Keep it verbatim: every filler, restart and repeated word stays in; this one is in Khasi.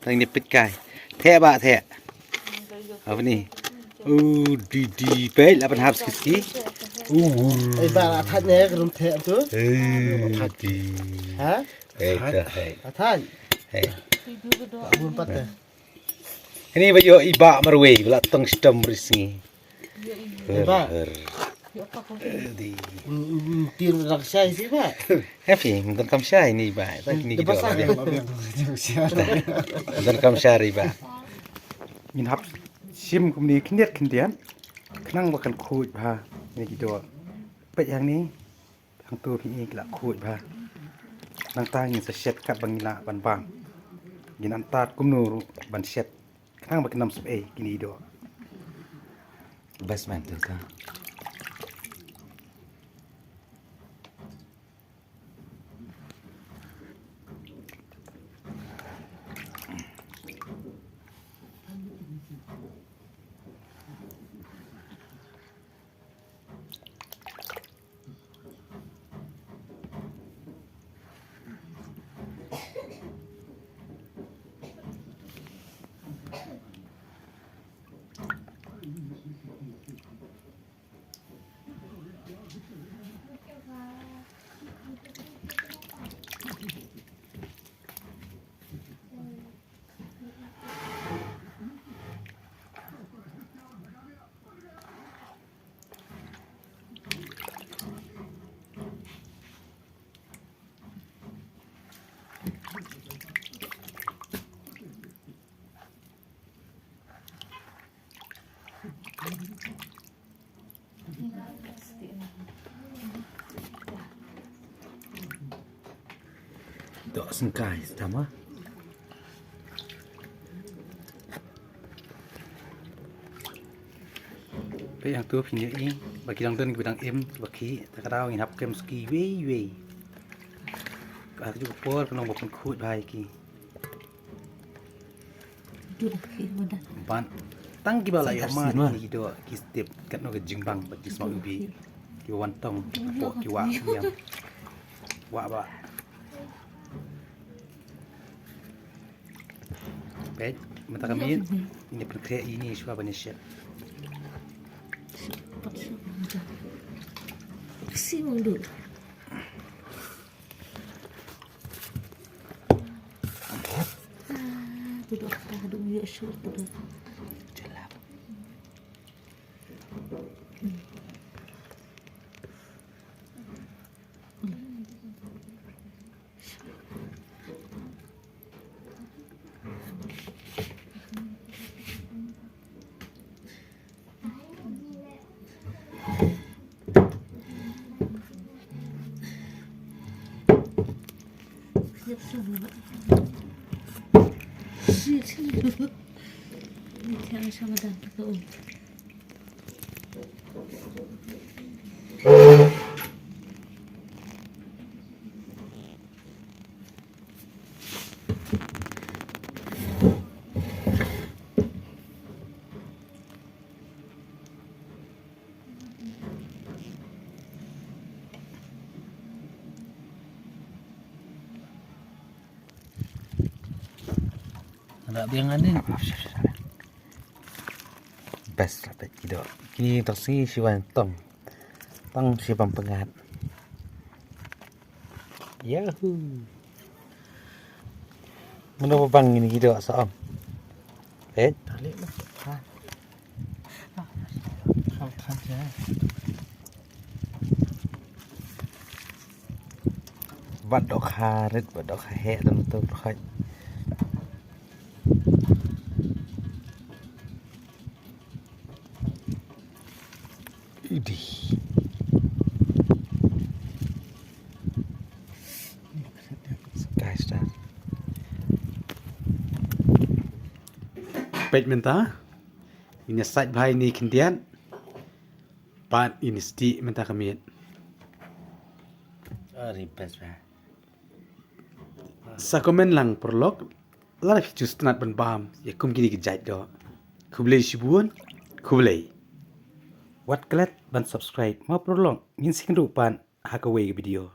Tang ni pit kai. Theh ba theh. Apa ni? Uh, di di peit la ban hap ski ski. Uh. Ei ba la that ne ka rum theh tu. Eh, di. Ha? Eh, ta, eh. La that. Eh. Bun pat te. Ini ba yo iba marwei ba la tong stem risngi. Iba. Her, her. Di. Tin rak shai si ba. Happy, mun kam shai ni ba. Tak ni. Dia gitu. Pasal dia. Mun kam shai ba. Ngin hap shim kum ni khyndiat khyndiat. Khnang ba kan khuid bha. Ni ki dok. Peit hangni. Hangtu phi i ki la khuid bha. Nangta ngin sa shet kat ba ngin lah ban bam. Ngin antat kumno ruh ban shet. Khnang ba kin ym sep ei kine ki dok. Best man tu ka. Dok sengkai sama. Peit hangtu phin ïohi ba ki dang don kiba dang im ba ki ta ka daw ngin hap kem ski wei wei. Ka ju por ka nong ba pynkhuid bha ïa ki. Ban tang kiba la ïoh ma ki dok ki step katno ka jingbang ba ki smaw ubi ki wan tong ki wah ki ïam. Wah ba. Peit mynta ka miet. Ini pynkhreh ini shuwa ban ïashet. Kesi mong duk. Ah, tu dok ta duk ïoh shuh tu dok. Ada biang anin. Best lah peit ki dok. Kini tong si shi wan tong. Tang shi pam pengat. Yahoo. Mano ba bang ini ki dok sa om. Eh? Tali lah. Ha. Khan khan je. Bad dok harit, bad dok heh dan tu khaj. Idi. Guys, dah. Peit mynta. Ini sait bhai ni khyndiat. Pat ini sti mynta ka miet. Ari best bhai. Sa comment lang paralok. Lada phi ju sngewtynnat ban bam ïa kum kine ki jait doh. Khublei shibun. Khublei. Wat klet ban subscribe ma paralok, ngin sa ïakynduh pat ha kawei ka video.